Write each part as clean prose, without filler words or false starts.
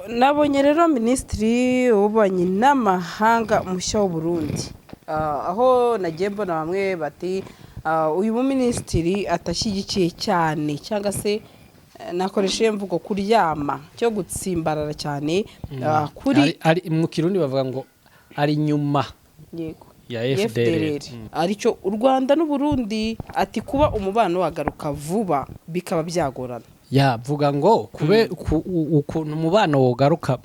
Nabonye rero Minisitiri w'Ububanyi n'Amahanga mushya w'u Burundi, aho nagiye mbona bamwe bati uyu muminisitiri atashyigikiye cyane, cyangwa se nakoresha iyo mvugo kuryama cyo gutsimbarara cyane kuri Ari mu Kirundi bavuga ngo ari nyuma ya FDLR. FDLR, aricyo u Rwanda n'u Burundi, ati kuba umubano wagaruka vuba bikaba byagorana. Ya, vuga ngo kube ukuntu umubano wogaruka,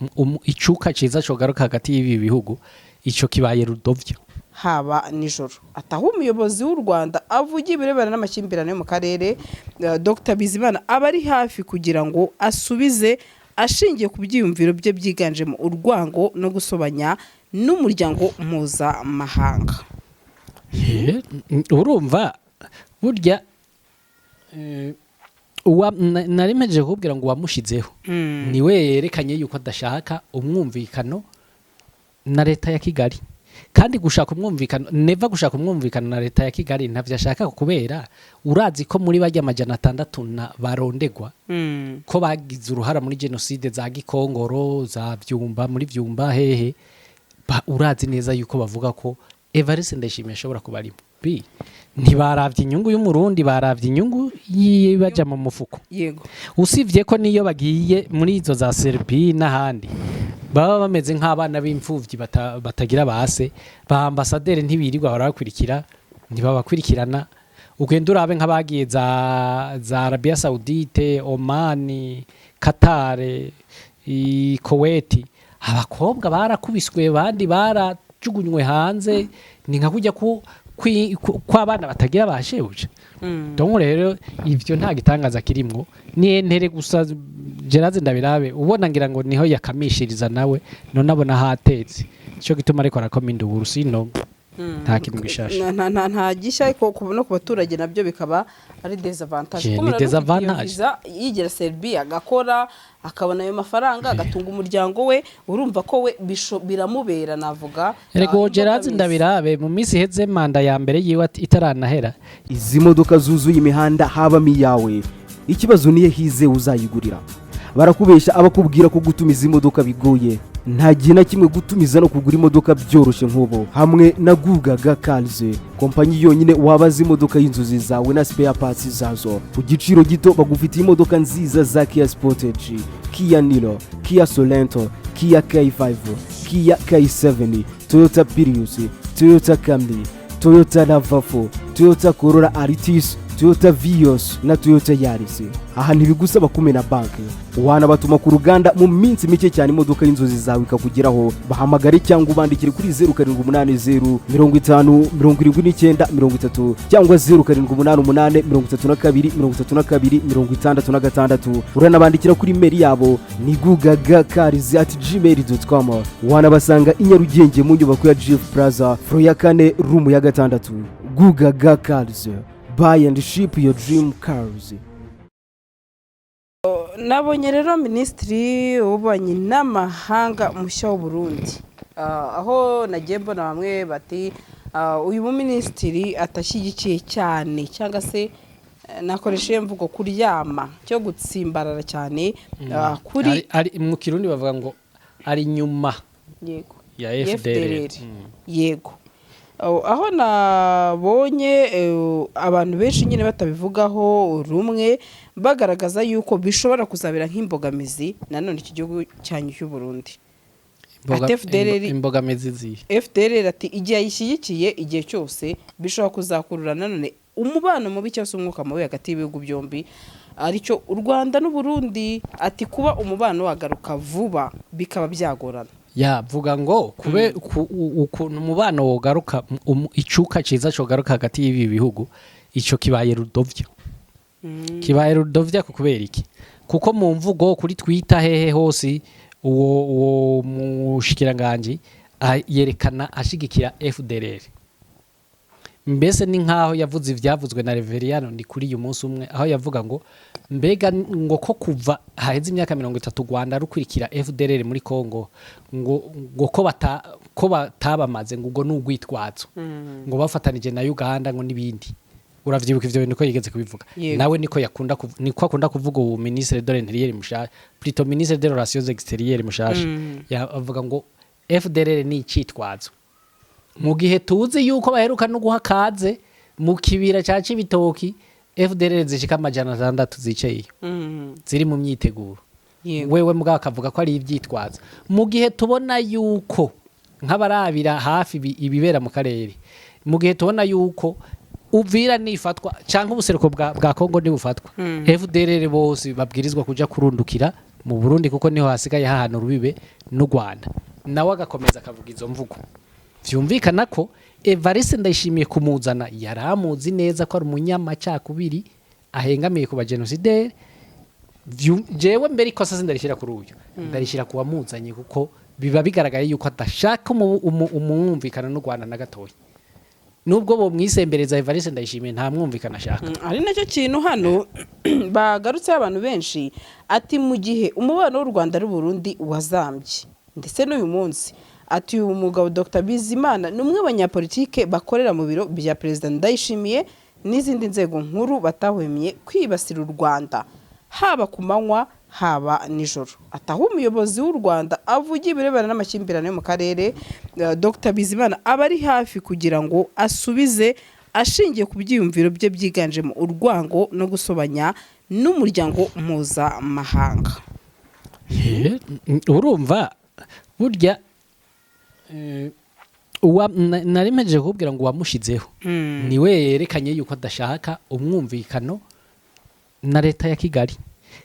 icuka ciza cogaruka hagati y'ibi bihugu, ico kibaye rudovyo. Haba nijoro ataho umuyobozi w'u Rwanda avuga ibirebana n'amakimbirane yo mu karere, Dr Bizimana aba ari hafi kugira ngo asubize ashingiye ku byiyumviro bye byiganjemo urwango no gusobanya n'umuryango mpuzamahanga. Urumva burya nari mpejeje kukubwira ngo uwamushizeho niwe yerekanye yuko adashaka umwumvikano na leta ya Kigali. Kandi gushaka umwumvikano, neva gushaka umwumvikano na leta ya Kigali ntavyo ashaka, kubera urazi ko muri barya 600 na barondegwa ko bagize uruhara muri génocide za Gikongoro, za Vyumba, muri Vyumba hehe, urazi neza yuko bavuga ko Evariste Ndayishimiye ashobora kuba arimo. Bi ntibaravye inyungu y'Umurundi, baravye inyungu yibaja mu mufuko. Usibye ko niyo bagiye muri izo za Serbie n'ahandi baba bameze nk'abana b'imfuvyi batagira base, ba ambasaderi ntibirirwa barabakurikira, ntibabakurikirana. Ugenda urabe nk'abagiye za Arabia Saoudite, Oman, Qatar, Kuwait, abakobwa barakubiswe, bandi barajugunywe hanze, ni nka kujya ku kw'abana batagira ba shebuja. Donc rero ivyo nta gitangaza kirimwo, ni intérêt gusa. Gerard Ndabirabe ubona ngira ngo niho yakamishiriza nawe, none abona hatetse, ico gituma ariko arakoma induru, sino nta kintu gishasha. Nta gishya, ariko no ku baturage nabyo bikaba ari désavantage. Je, Kuko ni umuntu ari ufite iyo désavantage. visa yigira Serbia, agakora, akabona ayo mafaranga, agatunga umuryango we, urumva ko we biramubera navuga Erega uwo Gerard imbogamizi. Ndabirabe mu minsi iheze, manda ya mbere yiwe itaranahera. Izi modoka zuzuye imihanda habamo iyawe? Ikibazo niyo hize uzayigurira. Barakubeshya abakubwira ko gutumiza imodoka bigoye. Nta gihe na kimwe gutumiza no kugura imodoka byoroshye nk'ubu hamwe na Gugaga Cars, kompanyi yonyine wabaza imodoka y'inzozi zawe na spare parts zazo ku giciro gito. Bagufitiye imodoka nziza za Kia Sportage, Kia Niro, Kia Sorento, Kia K5, Kia K7, Toyota Prius, Toyota Camry, Toyota RAV4, Toyota Corolla Altis, Toyota Vios na Toyota Yaris. Aha ntibigusaba kumena banki, wanabatuma ku ruganda mu minsi mike cyane imodoka y'inzozi zawe ikakugeraho. Bahamagare cyangwa ubandikire kuri 0780507930 cyangwa 0788323266. Uranabandikira kuri email yabo ni gugagacars@gmail.com. Wanabasanga i Nyarugenge mu nyubako ya GF Plaza, floor ya kane, room ya gatandatu. Gugaga Cars, buy and ship your dream cars. Nabonye rero Minisitiri w'Ububanyi n'Amahanga mushya w'u Burundi, aho nagiye mbona bamwe bati uyu muminisitiri atashyigikiye cyane, cyangwa se nakoresha iyo mvugo kuryama cyo gutsimbarara cyane kuri Ari mu Kirundi bavuga ngo ari nyuma ya FDLR. FDLR. Yego. Aho nabonye abantu benshi nyine batabivugaho rumwe, bagaragaza yuko bishobora kuzabera nk'imbogamizi nanone iki gihugu cyanyu cy'u Burundi. Ati FDLR. Imbogamizi zihe? FDLR, ati igihe ayishyigikiye igihe cyose bishobora kuzakurura nanone umubano mubi cyangwa se umwuka mubi hagati y'ibihugu byombi, aricyo u Rwanda n'u Burundi, ati kuba umubano wagaruka vuba bikaba byagorana. Ya, vuga ngo kube ukuntu umubano wogaruka, icuka ciza cogaruka hagati y'ibi bihugu, ico kibaye rudovyo, kibaye rudovya. Ku kubera iki? Kuko mu mvugo kuri Twitter, hehe hose, uwo mushikiranganji yerekana ashigikira FDLR. Mbese ni nkaho yavuze ivyavuzwe na Reveriyano ni kuri uyu munsi umwe, aho yavuga ngo mbega ngo ko kuva haheze imyaka 30 Rwanda rukurikira FDLR muri Congo, ngo ko batabamaze, ngo ubwo ni urwitwazo, ngo bafatanije na Uganda, ngo n'ibindi. Uravyibuka ivyo bintu ko yigeze kubivuga? Yego. Nawe niko yakunda niko akunda kuvuga. Ubu ministre de l'Intérieur mushasha, plutôt ministre des Relations extérieures mushasha, avuga ngo FDLR ni icitwazo, mu gihe tuzi yuko baheruka no guha kaze mu Kibira ca Cibitoki FDLR zishika 600 zicayeyo, ziri mu myiteguro. Wewe mugabo akavuga ko ari ivyitwazo, mu gihe tubona yuko nk'abarabira hafi ibibera mu karere, mu gihe tubona yuko Uvira nifatwa canke ubuseruko bwa Kongo nibufatwa, FDLR bose babwirizwa kuja kurundukira mu Burundi, kuko niho hasigaye hahana urubibe n'u Rwanda. Nawe agakomeza akavuga izo mvugo. Vyumvikana ko Evariste Ndayishimiye kumuzana yari amuzi neza ko ari umunyamacakubiri ahengamiye ku bagenosideri. Jewe mbere ikosa sindarishira kuri uyu, ndarishira ku wamuzanye, kuko biba bigaragaye yuko adashaka umwumvikano n'u Rwanda na gatoya. Nubwo bomwisembereza, Evariste Ndayishimiye nta mwumvikano ashaka. Ari nacyo kintu hano bagarutseho abantu benshi, ati mu gihe umubano w'u Rwanda n'u Burundi wazambye ndetse n'uyu munsi, ati uyu mugabo Dr Bizimana ni umwe mu banyapolitike bakorera mu biro bya Perezida Ndayishimiye n'izindi nzego nkuru batahwemye kwibasira u Rwanda, haba ku manywa haba nijoro. Ati aho umuyobozi w'u Rwanda avuga ibirebana n'amakimbirane yo mu karere, Dr Bizimana aba ari hafi kugira ngo asubize ashingiye ku byiyumviro bye byiganjemo urwango no gusobanya n'umuryango mpuzamahanga. Urumva burya, nari mpejeje kukubwira ngo uwamushizeho niwe yerekanye yuko adashaka umwumvikano na leta ya Kigali.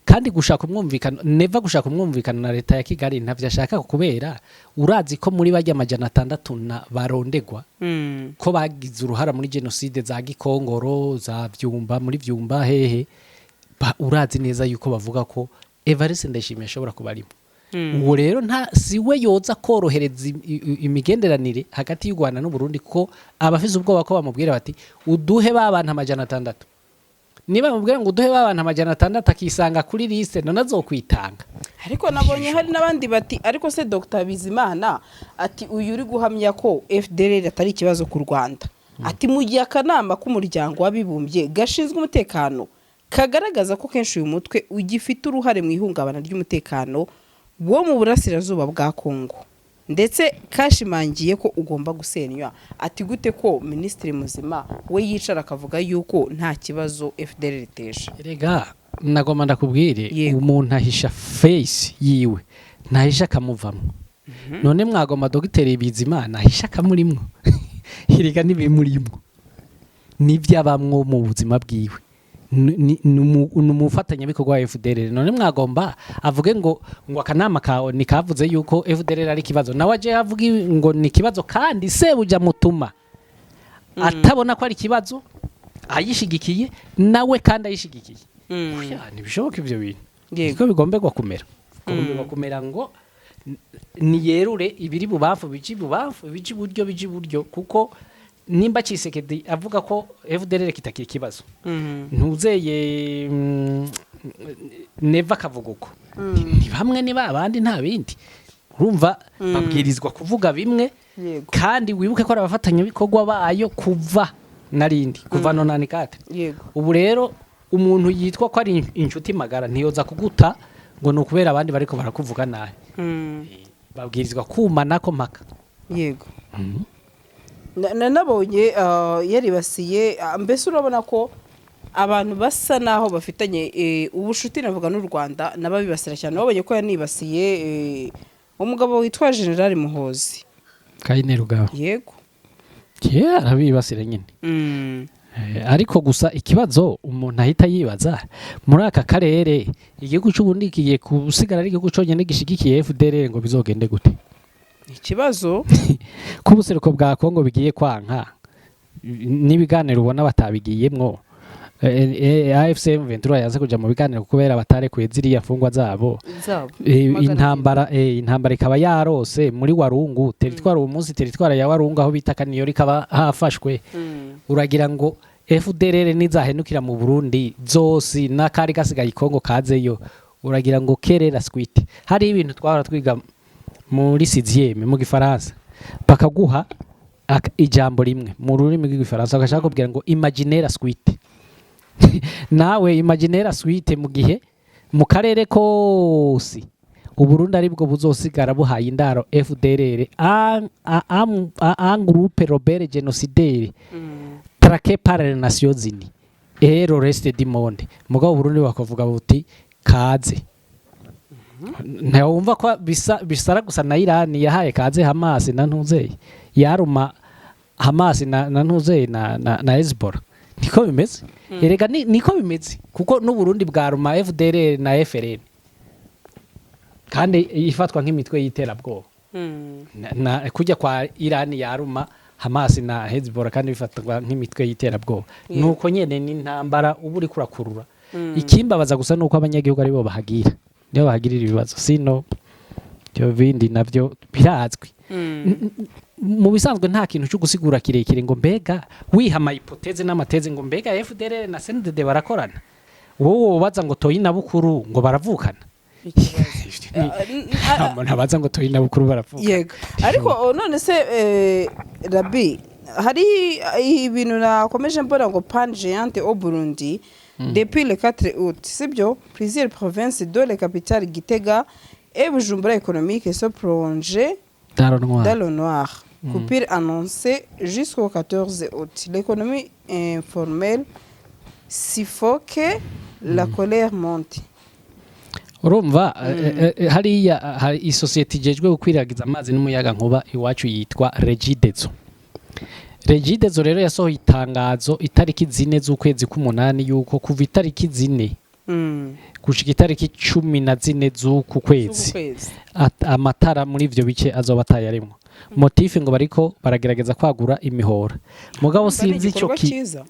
Kandi gushaka umwumvikano, neva gushaka umwumvikano na leta ya Kigali ntavyo ashaka, kubera urazi ko muri barya 600 na barondegwa ko bagize uruhara muri genocide za Gikongoro, za Vyumba, muri Vyumba hehe, urazi neza yuko bavuga ko Evariste Ndayishimiye ashobora kuba arimo. Uwo rero nta si we yoza korohereza imigenderanire hagati y'u Rwanda n'u Burundi, kuko abafise ubwoba ko bamubwira bati: "Uduhe ba bantu 600." Niba bamubwira ngo uduhe ba bantu 600, akisanga kuri liste, none azokwitanga? Ariko nabonye hari n'abandi bati: "Ariko se Dr Bizimana," ati, "uyu uri guhamya ko FDLR atari ikibazo ku Rwanda," ati, "mu gihe akanama k'Umuryango w'Abibumbye gashinzwe umutekano kagaragaza ko kenshi uyu mutwe ugifite uruhare mu ihungabana ry'umutekano wo mu burasirazuba bwa Kongo, ndetse kashimangiye ko ugomba gusenywa," ati gute ko minisitiri muzima we yicara akavuga yuko nta kibazo FDLR iteje? Erega nagomba ndakubwire, umuntu ahisha face yiwe, ntahisha akamuvamo. None mwagomba Dogiteri Bizimana ahisha akamurimwo? Erega n'ibimurimwo n'ibyabamwo mu buzima bwiwe, ni umufatanyabikorwa wa FDLR. None mwagomba avuge ngo akanama ka nikavuze yuko FDLR ari ikibazo, nawe aje avuga ngo ni ikibazo, kandi sebuja mutuma atabona ko ari ikibazo, ayishigikiye nawe kandi ayishigikiye? Oya, ntibishoboka ivyo bintu. Niko bigomberwa kumera, bigomberwa kumera ngo niyerure ibiri bubamfu biji bubamfu, ibiji iburyo biji iburyo, kuko nimba Tshisekedi avuga ko FDLR kitakiri ikibazo, ntuzeye Neva akavuga uko, ni bamwe ni ba bandi, nta bindi. Urumva babwirizwa kuvuga bimwe. Kandi wibuke ko ari abafatanyabikorwa bayo kuva narindi, kuva 94. Ubu rero umuntu yitwa ko ari inshuti magara ntiyoza kuguta ngo ni ukubera abandi bariko barakuvuga nabi. Babwirizwa kumana ko mpaka. Yego. Nabonye yaribasiye, mbese urabona ko abantu basa naho bafitanye ubushuti navuga n'u Rwanda n'ababibasira cyane. Babonye ko yanibasiye umugabo witwa General Muhozi. Kainerugaba. Yego. Yeah, arabibasira nyine. Ariko gusa ikibazo umuntu ahita yibaza muri aka karere, igihugu cy'Uburundi kigiye gusigara ari igihugu cyonyine gishigikiye FDLR, ngo bizogende gute? Ikibazo. Ko ubuseruko bwa Kongo bigiye kwanka n'ibiganiro ubona batabigiyemwo, AFC M23 yaze kuja mu biganiro kubera batarekuye ziriya mfungwa zabo. Zabo. Intambara ikaba yarose muri Warungu territoire, uwo munsi territoire ya Warungu aho bita Kaniyori ikaba hafashwe. Uragira ngo FDLR nizahenukira mu Burundi zose n'akari gasigaye i Kongo kazeyo, uragira ngo kerera suite? Hari ibintu twahora twiga muri sixième mu gifaransa, bakaguha Ijambo rimwe mu rurimi rw'igifaransa bagashaka kubwira ngo imaginez la suite. Nawe imaginez la suite, mu gihe mu karere kose Uburundi aribwo buzosigara buhaye indaro FDLR, un groupe rebelle génocidaire traqué par les Nations Unies et le reste du monde. Mugabo Uburundi bakavuga buti kaze. Ntawumva ko bisa bisara gusa na Iran yahaye kaze Hamas na ntuzeye yaruma Hamas na ntuzeye na Hezbollah. Niko bimeze erega, niko bimeze, kuko n'Uburundi bwaruma FDLR na FRN kandi ifatwa nk'imitwe y'iterabwoba. Na kujya kwa Iran yaruma Hamas na Hezbollah kandi bifatwa nk'imitwe y'iterabwoba. Nuko nyene ni intambara uba uriko urakurura. Ikimbabaza gusa nuko abanyagihugu aribo bahagira, nibo bahagirira ibibazo, sino ibyo bindi navyo birazwi. Mu bisanzwe nta kintu cyo gusigura kirekire ngo mbega wiha ama hypothèses n'ama thèses, ngo mbega FDLR na CNDD barakorana, wowe wobaza ngo Toyi na Bukuru ngo baravukana. Nta muntu abaza ngo Toyi na Bukuru baravukana. Yego, ariko none se, Rabi, hari ibintu nakomeje mbona ngo panne géante au Burundi depuis le 4 août, sibyo? Plusieurs provinces dont la capitale Gitega et Bujumbura économique sont plongées dans le noir. Dans le noir. Coupure annoncée jusqu'au 14 août. L'économie informelle suffoque, la colère monte. Urumva, hariya hari isosiyete ijejwe gukwiragiza amazi n'umuyaga nkuba iwacu yitwa Regideso. Regideso rero yasohoye itangazo itariki 4 z'ukwezi k'umunani yuko kuva itariki 4 gushika itariki 14 z'uku kwezi z'uku kwezi amatara muri ivyo bice azoba atayarimwo. Motif ngo bariko baragerageza kwagura imihora, mugabo Urumva ni sinzi ico igikorwa ki cyiza.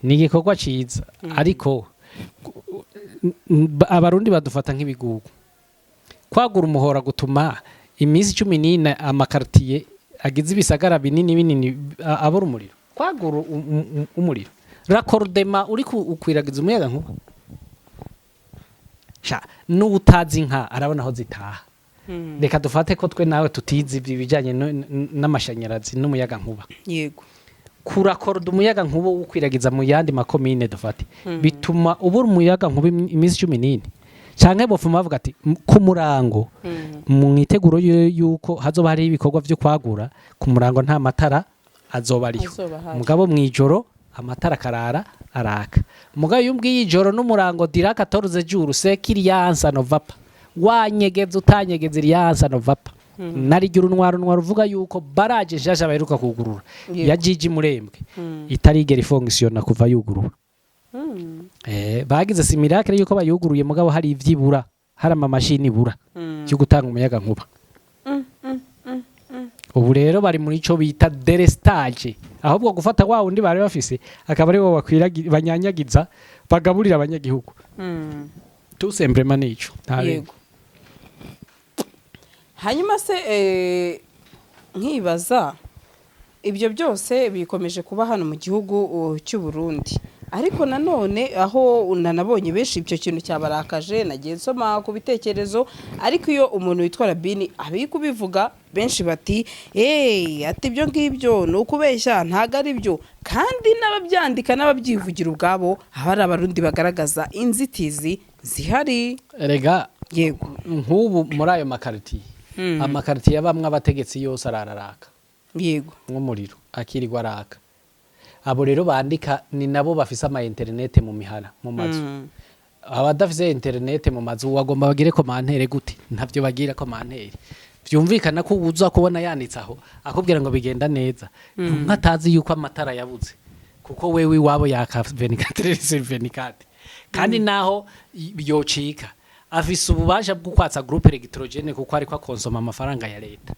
Ni igikorwa ciza, ariko Abarundi badufata nk'ibigugu. Kwagura umuhora gutuma iminsi 14 ama quartiers agize ibisagara binini binini abura umuriro. Kwagura umuriro, raccordement, uri ukwiragiza umuyaga nkuba sha n'utazi inka arabona aho zitaha. Reka dufate ko twe nawe tutizi ibijyanye n'amashanyarazi n'umuyaga nkuba. Kurakoroda umuyaga nkuba ukwiragiza mu yandi makomine, dufate, bituma ubura umuyaga nkuba iminsi 14, canke bofuma bavuga ati ku murango, mu iteguro yuko hazoba hariho ibikorwa vyo kwagura, ku murango nta matara azoba ariho. Azoba ahari. Mugabo mw'ijoro amatara akarara araka. Mugabo iyo umbwiye ijoro n'umurango dira 14 jours, c'est que rien ne va pas. Wanyegeza utanyegeza, rien ne va pas. Nariryo urunwa runwa ruvuga yuko baraje nshasha baheruka kugurura ya Jiji Murembwe itarigera ifonctionna kuva yugurura. Bagize simulacre yuko bayuguruye, mugabo hari ivyibura, hari amamashini ibura yo gutanga umuyaga nkuba. Ubu rero bari muri ico bita délestage, ahubwo gufata wa wundi bari bafise akaba ari bo banyanyagiza bagaburira abanyagihugu. Tout simplement nico, nta bindi. Yego. Hanyuma se, nkibaza, ibyo byose bikomeje kuba hano mu gihugu cy'u Burundi, ariko nanone aho nanabonye benshi icyo kintu cyabarakaje, nagiye nsoma ku bitekerezo, ariko iyo umuntu witwa Rabini abi kubivuga, benshi bati eee, ati ibyo ngibyo ni ukubeshya, ntabwo ari byo. Kandi n'ababyandika n'ababyivugira ubwabo aba ari Abarundi bagaragaza inzitizi zihari. Erega nk'ubu muri ayo ma quartiers, ama quartiers bamwe abategetsi yose arararaka nk'umuriro akirirwa araka. Abo rero bandika ni nabo bafise ama internet mu mihana, mu mazu. Abadafise internet mu mazu wagomba bagire commentaire gute? Ntavyo bagira commentaire. Vyumvikana ko uza kubona yanditse aho akubwira ngo bigenda neza, nkatazi yuko amatara yabuze, kuko wewe iwabo yaka 24 sur 24. Kandi naho yocika afise ububasha bwo kwatsa groupe électrogène, kuko ariko akonsoma amafaranga ya leta.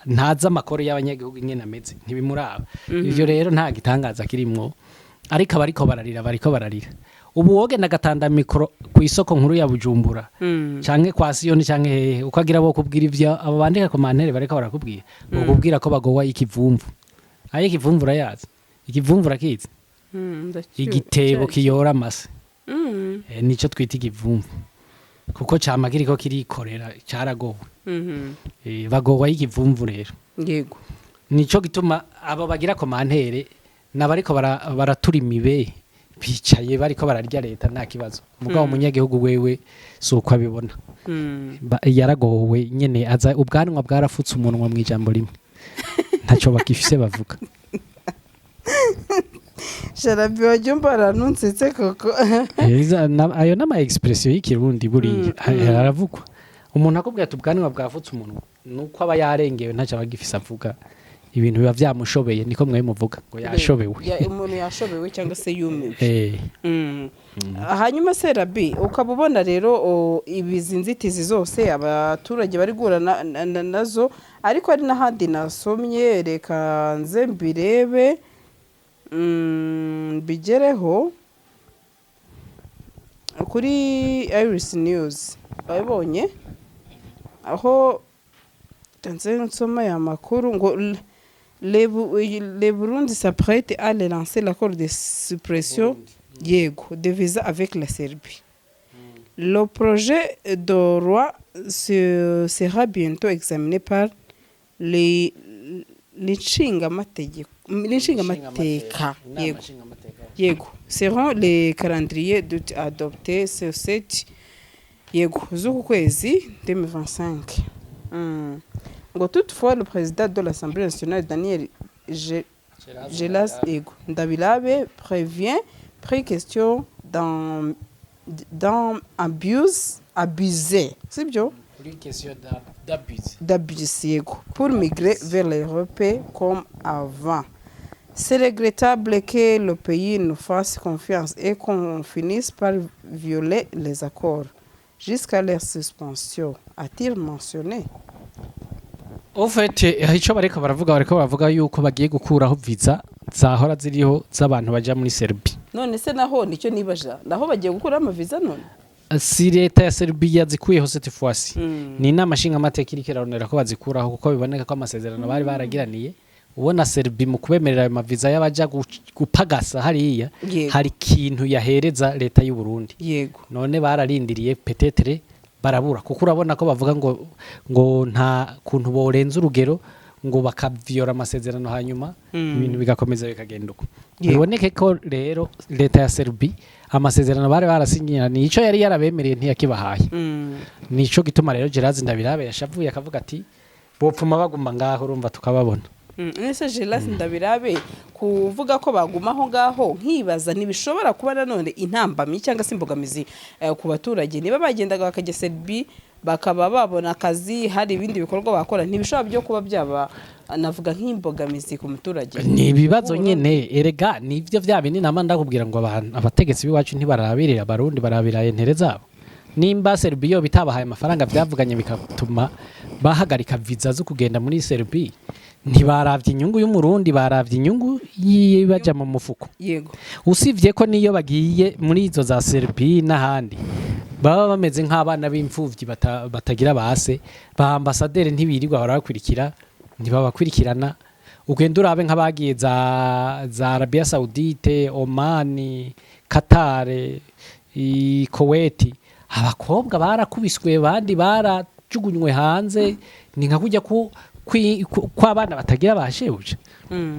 Ntazi amakoro y'abanyagihugu ingene ameze, ntibimuraba. Ivyo rero nta gitangaza kirimwo, ariko abariko bararira bariko bararira. Ubu wogenda agatanda micro ku isoko nkuru ya Bujumbura canke kwa Siyoni canke hehe, ukagira bo kubwira ivyo abo bandika commentaire bariko barakubwira, bokubwira ko bagowa ikivumvu. Ayo ikivumvu urayazi? Ikivumvu urakizi? Igitebo kiyora amase. Nico twita ikivumvu. Kuko cama kiriko kirikorera, caragowe. Bagowe y'ikivumvu rero. Nico gituma abo bagira commentaire nabariko baratura imibe, bicaye bariko bararya leta, nta kibazo. Mugabo umunyagihugu wewe si uko abibona. Yaragowe nyene, aza ubwanwa bwarafutse umunwa, mu ijambo rimwe ntaco bagifise bavuga. Sharabi, wajya umbara, ntunsetse koko. Ayo n'ama expression y'ikirundi buriya aravugwa. Umuntu akubwira ati ubwanwa bwafutse umunwa, nuko aba yarengewe, ntacyo aba agifise avuga, ibintu biba vyamushobeye. Niko mwe muvuga ngo yashobewe. Umuntu yashobewe cyangwa se yumiwe. Hanyuma se Rabi, ukaba ubona rero ibizi nzitizi zose abaturage bari guhura nazo, ariko hari n'ahandi nasomye, reka nze mbirebe, mbigereho kuri Iris News wabibonye, aho nze nsoma aya makuru ngo le Burundi s'apprête à relancer l'accord de suppression, yego, de visa avec la Serbie. Le projet de loi sera bientôt examiné par les l'inshingamateka, yego, selon les calendriers adoptés ce 7, yego, z'uku kwezi 2025. Ngo toutefois, le président de l'Assemblée nationale, Daniel Gelas, yego, Ndabirabe, prévient plus question dans abuse abusé, sibyo? Kuri question d'abuse. D'abus, yego, pour migrer vers l'Europe comme avant. C'est regrettable que le pays nous fasse confiance et qu'on finisse par violer les accords jusqu'à leur suspension, a-t-il mentionné. Au fait, icyo bariko baravuga yuko bagiye gukuraho visa zahora ziriho z'abantu baja muri Serbie. None se naho nicyo nibaja, naho bagiye gukuraho amaviza none? Si leta ya Serbia zikuyeho cette fois-ci, ni inama nshingamateka iriko irarondera ko bazikuraho, kuko biboneka ko amasezerano bari baragiraniye, ubona Serbia mu kubemerera ayo maviza y'abaja gupagasa hariya, hari ikintu yahereza leta y'u Burundi. None bararindiriye, peut-être barabura, kuko urabona ko bavuga ngo nta kuntu borenza urugero ngo bakaviyora amasezerano, hanyuma ibintu bigakomeza bikagenda uko. Biboneke ko rero leta ya Serbia amasezerano bari barasinyiraniye, ico yari yarabemereye ntiyakibahaye. Nico gituma rero Gerard Ndabirabe yashavuye akavuga ati bopfuma baguma ngaho, urumva tukababona. Ese Gelas Ndabirabe kuvuga ko baguma aho ngaho, nkibaza ntibishobora kuba nanone intambamyi cyangwa se imbogamizi ku baturage, niba bagendaga bakajya Serbie bakaba babona akazi, hari ibindi bikorwa bakora, ntibishobora byo kuba byaba navuga nk'imbogamizi ku muturage? Ni ibibazo nyene erega, nivyo vya bindi nama ndakubwira ngo abantu, abategetsi b'iwacu ntibarabirira abarundi, barabira intérêts zabo. Nimba Serbia yo bitabahaye amafaranga vyavuganye, bigatuma bahagarika viza zo kugenda muri Serbia, ntibaravye inyungu y'umurundi, baravye inyungu yibaja mu mufuko. Usivye ko niyo bagiye muri izo za Serbia n'ahandi, baba bameze nk'abana b'imfuvyi batagira base, ba ambasaderi ntibirirwa barabakurikira, ntibabakurikirana. Ugenda urabe nk'abagiye za Arabia Saoudite, Oman, Qatar, Kuwait, abakobwa barakubiswe, bandi barajugunywe hanze, ni nka kujya ku kw'abana batagira ba shebuja.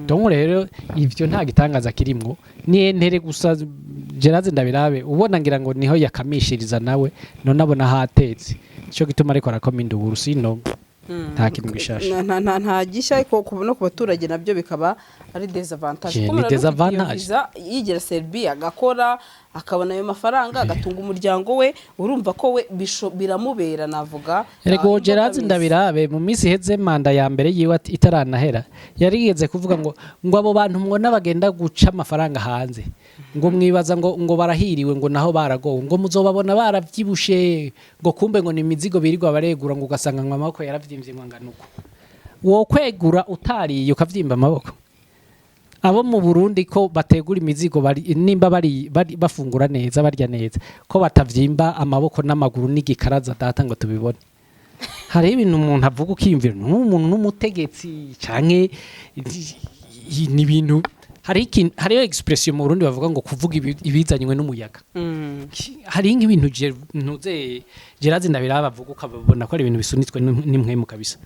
Donc rero ivyo nta gitangaza kirimwo, ni intérêt gusa. Gerard Ndabirabe ubona ngira ngo niho yakamishiriza nawe, none abona hatetse, ico gituma ariko arakoma induru, sino nta kintu gishasha. Nta gishya, ariko no ku baturage nabyo bikaba ari désavantage. Je, Kuko ni umuntu ufite iyo désavantage. visa yigira Serbia agakora, akabona ayo mafaranga, agatunga umuryango we, urumva ko we biramubera navuga Erega uwo Gerard imbogamizi. Ndabirabe mu minsi iheze, manda ya mbere yiwe itaranahera, yarigeze kuvuga ngo abo bantu mwona bagenda guca amafaranga hanze, ngo mwibaza ngo barahiriwe, ngo naho baragowe, ngo muzobabona baravyibushe, ngo kumbe ngo ni imizigo birirwa baregura, ngo ugasanga ngo amaboko yaravyimbye, ngo angana uko. Wo kwegura utariye ukavyimba amaboko? Abo mu Burundi ko bategura imizigo bari, nimba bari bafungura neza, barya neza, ko batavyimba amaboko n'amaguru n'igikaraza data ngo tubibone? Hariho ibintu umuntu avuga ukiyumvira n'umuntu n'umutegetsi canke ni ibintu. Hariho expression mu Burundi bavuga ngo kuvuga ibizanywe n'umuyaga. Hari nk'ibintu ntuze Gerazi Ndabiraba bavuga, ukabona ko ari ibintu bisunitswe n'impwemu kabisa,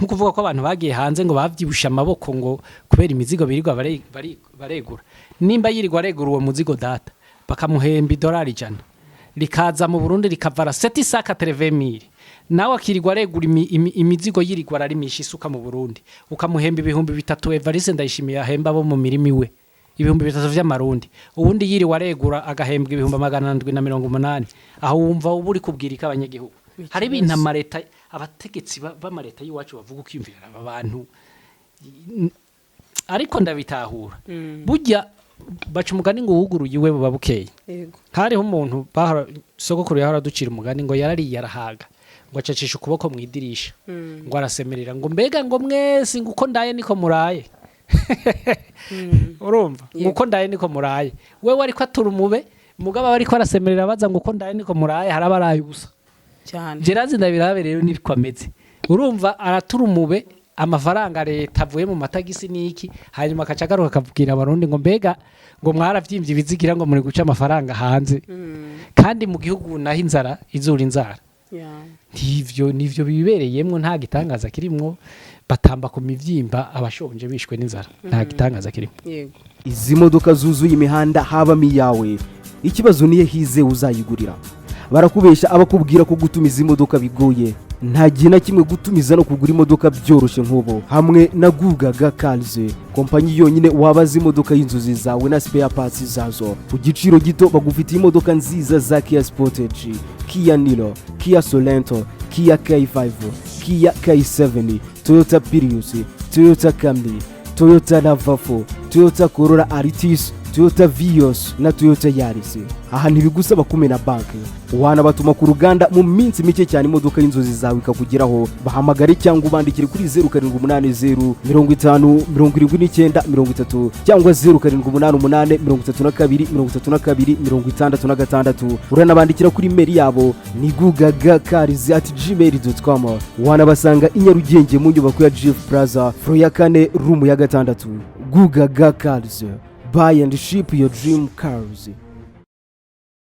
nko kuvuga ko abantu bagiye hanze ngo bavyibushe amaboko ngo kubera imizigo birirwa baregura. Nimba yirirwa aregura uwo muzigo, data, bakamuhemba idolari 100, rikaza mu Burundi rikavara 780 mille, nawe akirirwa aregura imizigo, yirirwa ararimisha isuka mu Burundi, ukamuhemba 3000, Evariste Ndayishimiye ahemba abo mu mirimi iwe 3000 vy'amarundi, ubundi yiriwe aregura agahembwa 780,000, aho wumva uba uri kubwira iki abanyagihugu? Hari ibintu amareta, abategetsi b'amareta y'iwacu bavuga ukiyumvira aba bantu. Ariko ndabitahura, burya baca umugani ngo uwuguruye iwe buba bukeye. Hariho umuntu bahora, sogokuru yahora aducira umugani ngo yarariye arahaga, ngo acacisha ukuboko mu idirisha, ngo arasemerera ngo: "Mbega," ngo, "mwese," ngo, "uko ndaye niko muraye?" Urumva, ngo uko ndaye niko muraye? Wewe ariko atura umube, mugabo aba ariko arasemerera abaza ngo uko ndaye niko muraye, hari abaraye ubusa. Gerazi Ndabirabe rero niko ameze. Urumva, aratura umube amafaranga leta avuye mu matagisi niki, hanyuma akaca agaruka akabwira Abarundi ngo: "Mbega," ngo, "mwaravyimbye ibizigira," ngo, "muri guca amafaranga hanze kandi mu gihugu naho inzara izura inzara." Ntivyo nivyo bibereyemwo, nta gitangaza kirimwo. Batamba ku mivyimba abashonje bishwe n'inzara, nta gitangaza kirimo. Izi modoka zuzuye imihanda habamo iyawe? Ikibazo niyo hize uzayigurira. Barakubesha abakubwira ko gutumiza imodoka bigoye. Nta gihe na kimwe gutumiza no kugura imodoka byoroshye nk'ubu hamwe na Gugaga Cars, kompanyi yonyine wabaza imodoka y'inzozi zawe na spare parts zazo ku giciro gito. Bagufitiye imodoka nziza za Kia Sportage, Kia Niro, Kia Sorento, Kia K5, Kia K7, Toyota Prius, Toyota Camry, Toyota RAV4, Toyota Corolla Altis, Toyota Vios na Toyota Yaris. Aha ntibigusaba kumena banki, wanabatuma ku ruganda, mu minsi mike cyane imodoka y'inzozi zawe ikakugeraho. Bahamagare cyangwa ubandikire kuri 0780507930 cyangwa 0788323266. Uranabandikira kuri email yabo ni gugagacars@gmail.com. Wanabasanga i Nyarugenge mu nyubako ya Jifu Plaza, floor ya kane, room ya gatandatu. Gugaga Cars, buy and ship your dream cars.